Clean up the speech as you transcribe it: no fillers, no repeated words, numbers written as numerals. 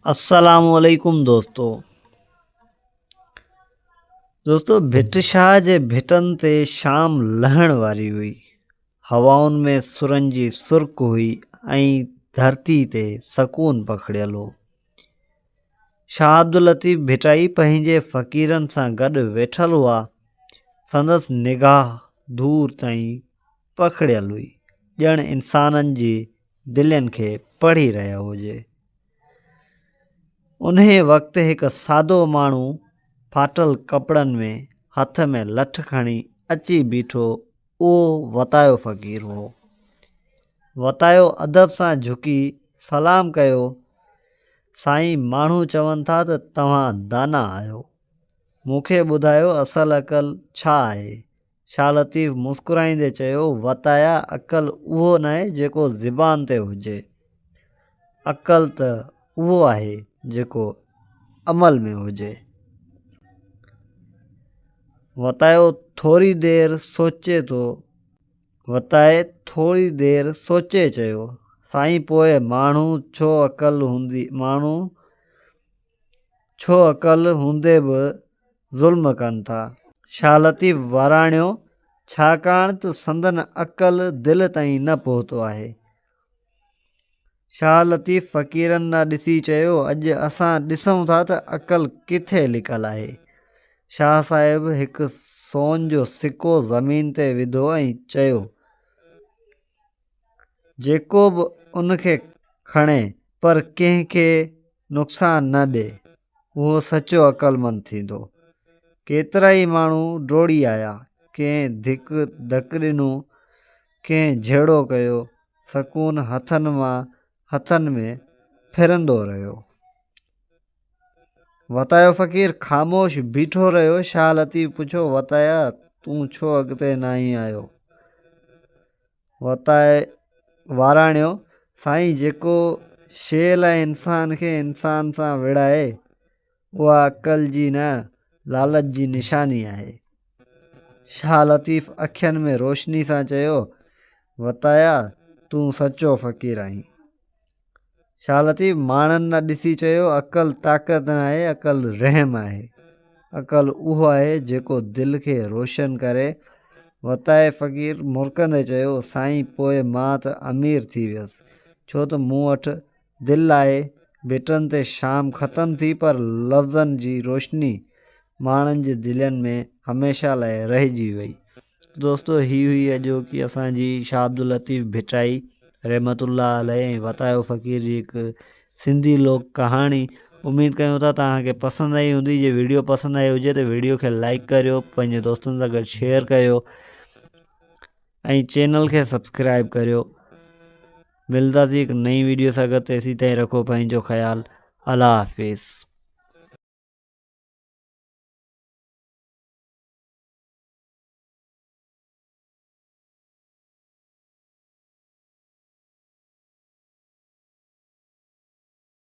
السلام عليڪم دوستو دوستو ڀٽ شاهه جي ڀٽن تي شام لهڻ واري هئي هوائن ۾ سرن جي سرڪ هئي ۽ ڌرتي تي سڪون پکڙيل هو شاهه عبداللطيف ڀٽائي پنهنجي فقيرن سان گڏ ويٺل هئا سندس نگاهه دور تائين پکڙيل هئي ڄڻ انسانن جي دلين کي پڙهي رهيو هجي. انهيء وقت هڪ سادو ماڻهو ڦاٽل ڪپڙن ۾ هٿ ۾ لٺ کڻي اچي بيٺو. اهو وتايو فقير هو. وتايو ادب سان جهڪي سلام ڪيو، سائين ماڻهو چون ٿا ته توهان دانا آهيو. مون کي ٻڌايو اصل عقل ڇا آهي؟ شاهه لطيف مسڪرائيندي چيو، وتايا عقل اهو ناهي جيڪو زبان تي هجي، عقل ته اهو آهي جيڪو عمل ۾ هجي. وتايو ٿوري دير سوچي ٿو وتائي ٿوري دير سوچي چيو، سائين پوء ماڻهو ڇو عقل هوندي ماڻهو ڇو عقل هوندي به ظلم ڪن ٿا. شاهه لطيف وراڻيو، ڇاڪاڻ ته سندن عقل دل تائين نه پهتو آهي. شاهه لطيف فقيرن ڏانهن ڏسي چيو، اڄ اسان ڏسون ٿا ته عقل ڪٿي لڪل آهي. شاهه صاحب هڪ سون جو سڪو زمين تي وڌو ۽ چيو، جيڪو به ان کي کڻي پر ڪنهن کي نقصان نه ڏي. اهو سچو عقلمند ٿيندو. ڪيترائي ماڻهو ڊوڙي آيا. ڪنهن ڌڪ ڌڪ ڏنو، ڪنهن جهيڙو ڪيو. سڪون هٿن مان هٿن ۾ ڦرندو رهيو. وتايو فقير خاموش بيٺو رهيو. شاهه لطيف پڇيو، وتايا تون ڇو اڳتي ناهين آيو؟ وتائي واراڻيو، سائين جيڪو شيء لاء انسان کي انسان سان وڙهائي، اها عقل جي نه لالچ جي نشاني آهي. شاهه لطيف اکين ۾ روشني سان چيو، وتايا تون سچو فقير آهين. شاهه لطيف ماڻهن ڏانهن ڏسي چيو، عقل طاقت ناهي، عقل رحم آهي. عقل اهو آهي جيڪو دل کي روشن ڪري. وتائي فقير مرڪندي چيو، سائين پوء مان ته امير ٿي ويس، ڇو ته مون وٽ دل آهي. ڀٽن تي شام ختم ٿي پر لفظن جي روشني ماڻهن جي دلين ۾ هميشه لاء رهجي وئي. دوستو هي هئي اڄوڪي اسان جي شاهه عبداللطيف ڀٽائي رحمت الله عليه ۽ وتايو فقير جي هڪ سنڌي لوڪ ڪهاڻي. اميد ڪيون ٿا توهان کي پسند آئي هوندي. جي ويڊيو پسند آئي هجي ته ويڊيو کي لائڪ ڪريو، پنهنجي دوستن سان گڏ شيئر ڪيو ۽ چينل کي سبسڪرائب ڪريو. ملنداسين هڪ نئين ويڊيو سان گڏ، تيسين تائين رکو پنهنجو خيال. الله حافظ.